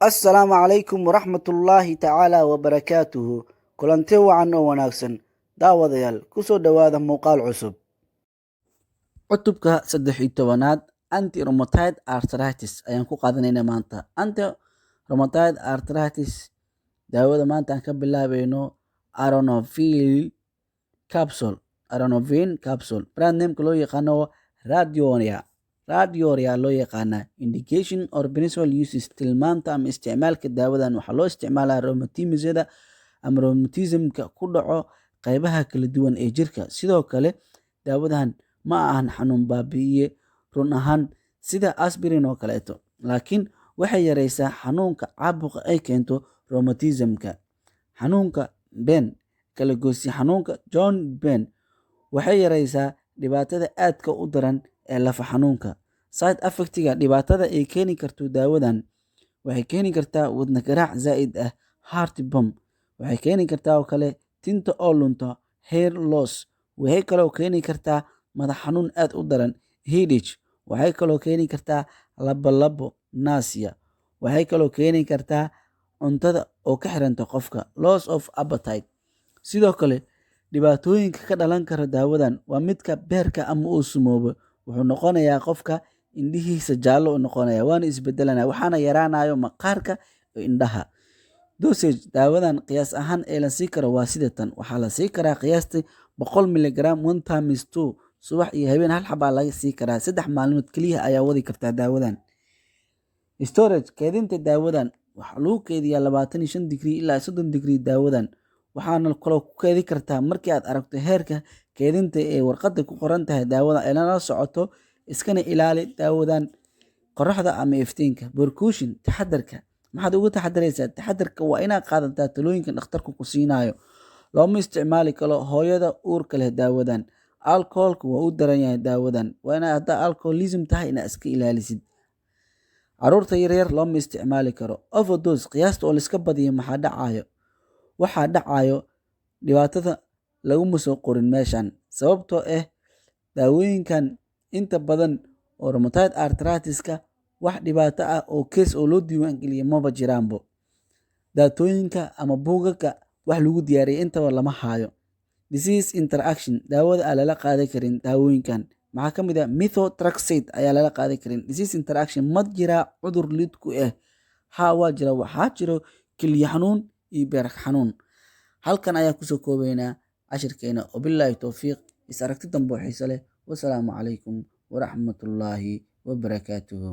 Assalaamu calaykum waraxmatullaahi tacaala wabarakaatuhu. Kulanti wacan oo wanaagsan, daawadayaal, kusoo dhowaada muuqaal cusub. Cutubka 13aad, anti rheumatoid arthritis, ayaan ku qaadanaynaa maanta. Anti rheumatoid arthritis, daawada maanta aan ka bilaabayno, Arenovin capsule. Arenovin capsule, brand nameka loo yaqaano Radionia, Radioria loo yaqaanaa. Indication or principal uses, tilmaanta ama isticmaalka daawadan: waxaa loo isticmaalaa rheumatismada ama rheumatismka ku dhaco qaybaha kala duwan ee jirka. Sidoo kale daawadan ma ahan xanuun baabi'iye run ahaan sida aspirin oo kaleeto, laakiin waxay yareysaa xanuunka caabuqa ay keento rheumatismka. Xanuunka pain, kala goysyo xanuunka, joint pain, waxay yareysaa dhibaatada aadka u daran ee lafa xanuunka. Side effectiga, dhibaatada ay keeni karto daawadan: waxay keeni kartaa wadna garaac zaa'id ah, heart pump. Waxay keeni kartaa oo kale tinta oo lunta, hair loss. Waxay kaloo keeni kartaa madax xanuun aad u daran, headache. Waxay kaloo keeni kartaa lalabo, nausea. Waxay kaloo keeni kartaa cuntada oo ka xiranta qofka, loss of appetite. Sidoo kale dhibaatooyinka ka dhalan kara daawadan waa midka beerka ama uu sumoobo. Wuxuu noqonayaa qofka indhihiisa jaallo u noqonaya, waana isbedelanaya, waxaana yaraanayo maqaarka indhaha. Dosage, daawadan qiyaas ahaan ee la sii karo waa sida tan: waxaa la sii karaa qiyaastii 100 milligram, one times two, subax iyo habeen hal xabaa laga sii karaa. 3 maalmood keliya ayaa wadi kartaa daawadan. Storage, keedinta daawadan: waxaa lagu keediyaa 25 digrii ilaa 30 digrii daawadan. Waxaana kaloo ku keedi kartaa markii aad aragto heerka keedinta ee warqadda ku qoran tahay daawada ay lala socoto. Iskana ilaali daawadan qoraxda ama iftiinka. Precaution, taxadarka: maxaad uga taxadaraysaa? Taxadarka waa inaad qaadataa talooyinka dhakhtarku ku siinayo. Looma isticmaali karo hooyada uurka leh daawadan. Alcoholka waa u daran yahay daawadan, waa inaad haddaa alcoholism tahay inaad iska ilaalisid. Caruurta yaryar looma isticmaali karo. Overdose, qiyaasta oo laiska badiyo, maxaa dhacayo? Waxaa dhacayo dhibaatada laguma soo qorin meeshan, sababtoo ah daawooyinkan inta badan oo rheumatoid arthritis-ka wax dhibaato ah oo case oo loo diiwaangeliyay maba jiraanbo. Daatooyinka ama buugaga wax lagu diyaariyay intaba lama haayo. Disease interaction, daawada aan lala qaadan karin daawooyinkan maxaa ka mid ah? Methotrexate ayaa lala qaadan karin. Disease interaction ma jiraa? Cudur lid ku ah? Haa, waa jira. Waxaa jiro kelyo xanuun iyo beer xanuun. Halkan ayaa kusoo koobaynaa cashirkeena. Wabilaahi towfiiq, is aragti dambe oo xiiso leh. Wasalaamu calaykum waraxmatullaahi wabarakaatuhu.